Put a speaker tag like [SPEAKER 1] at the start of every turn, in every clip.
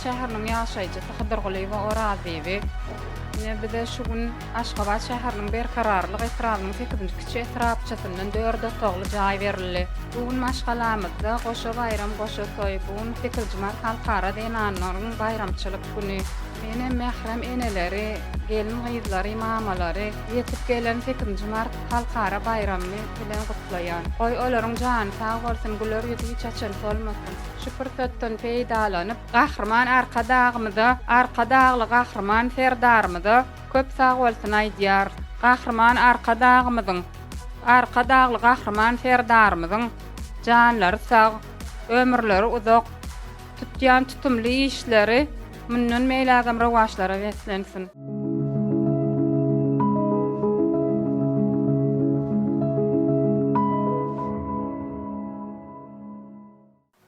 [SPEAKER 1] şäheriniň ýaşaýjysy Hydyrgulyýewa Orazbibi. Ine bize şu gün Aşgabat şäheriniň Berkararlyk etrabynyň sekizinji kiçi etrapçasyndan dört otagly jaý berildi. Bu gün maşgalamyzda goşa baýram, goşa toý. Bu gün sekizinji mart Halkara zenanlaryň baýramçylyk güni. Menem mährem eneleri, gelin-gyzlary, mamalary ýetip gelen sekizinji mart Halkara baýramy bilen gutlaýan. Goý, olaryň jany sag bolsun, güler ýüzi hiç haçan solmasyn. Şu pursatdan peýdalanyp, Gahryman Arkadagymyza, Arkadagly Gahryman Serdarymyza köp sagbolsun aýdýarys. Gahryman Arkadagymyzyň, Arkadagly Gahryman Serdarymyzyň janlary sag, ömürleri uzak, tutýan tutumly işleri mundan beýlägem rowaçlara beslensin.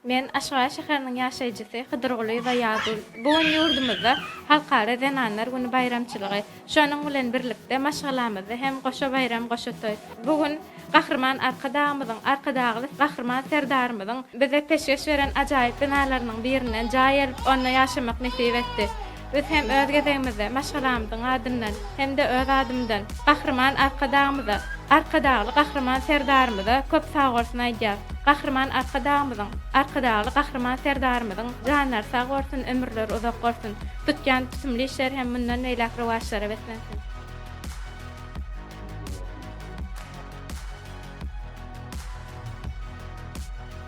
[SPEAKER 2] Men Aşgabat şäheriniň ýaşaýjysy Hydyrgulyýewa Ýazgül. Bu gün ýurdumyzda Halkara zenanlar güni baýramçylygy. Şonuň bilen birlikde maşgalamyzda hem goşa baýram, goşa toý. Bu gün Gahryman Arkadagymyzyň, Arkadagly Gahryman Serdarymyzyň bize peşgeş beren ajaýyp binalarynyň birinden jaý alyp, onda ýaşamak nesip etdi. Biz hem öz gezegimizde maşgalamyzyň adyndan hem-de öz adymdan Gahryman Arkadagymyza, Arkadagly Gahryman Serdarymyza köp sagbolsun aýdýarys. Gahryman Arkadagymyzyň, Arkadagly Gahryman Serdarymyzyň janlary sag bolsun, ömürleri uzak bolsun! Tutýan tutumly işleri hem mundan beýläk rowaçlara beslensin!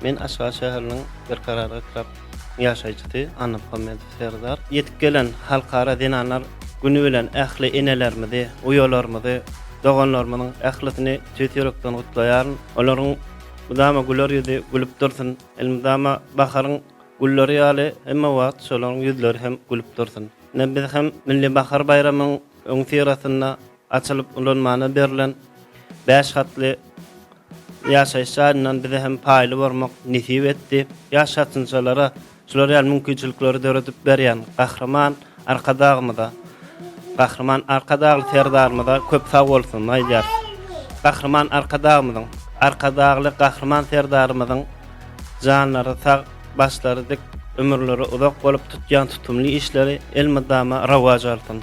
[SPEAKER 3] Men Aşgabat şäheriniň Berkarar etrap ýaşaýjysy Annamuhammedow Serdar. Ýetip gelen Halkara zenanlar güni bilen ähli enelerimizi, uýalarymyzy, doganlarymyzyň ählisini tüýs ýürekden gutlaýaryn. Olaryň mydama güler ýüzi gülüp dursun. Elmydama baharyň gülleri ýaly hemme wagt şolaryň ýüzleri hem gülüp dursun. Ine biz hem Milli bahar baýramynyň öňüsyrasynda açylyp ulanmana berlen bäş gatly ýaşaýyş jaýyndan bize hem paýly bolmak nesip etdi. Ýaş ýatynjalara şular ýaly mümkinçilikleri döredip berýän Gahryman Arkadagymyza, Gahryman Arkadagly Serdarymyza köp sag bolsun aýdýarys. Gahryman Arkadagymyzyň, Arkadagly Gahryman Serdarymyzyň janlary sag, başlary dik, ömürleri uzak bolup tutýan tutumly işleri elmydama rowaç alsyn.